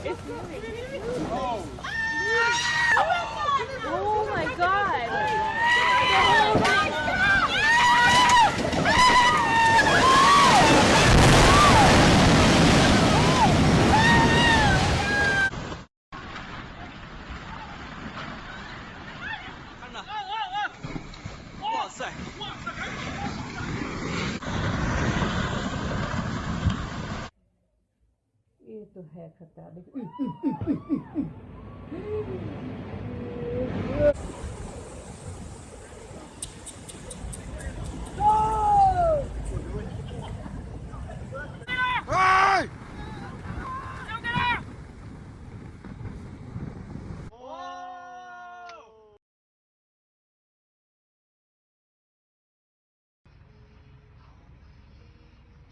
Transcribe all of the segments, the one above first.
It's moving. Oh my God. The whole thing. 哇塞！ ये तो है खतरनाक।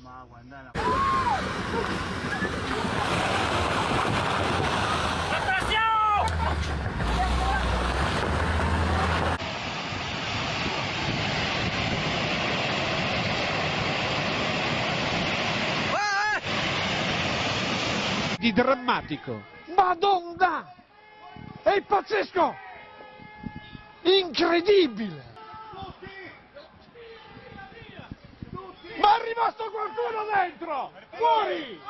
妈，完蛋了！ Di drammatico. Madonna! È pazzesco! Incredibile! Ma è rimasto qualcuno dentro! Fuori!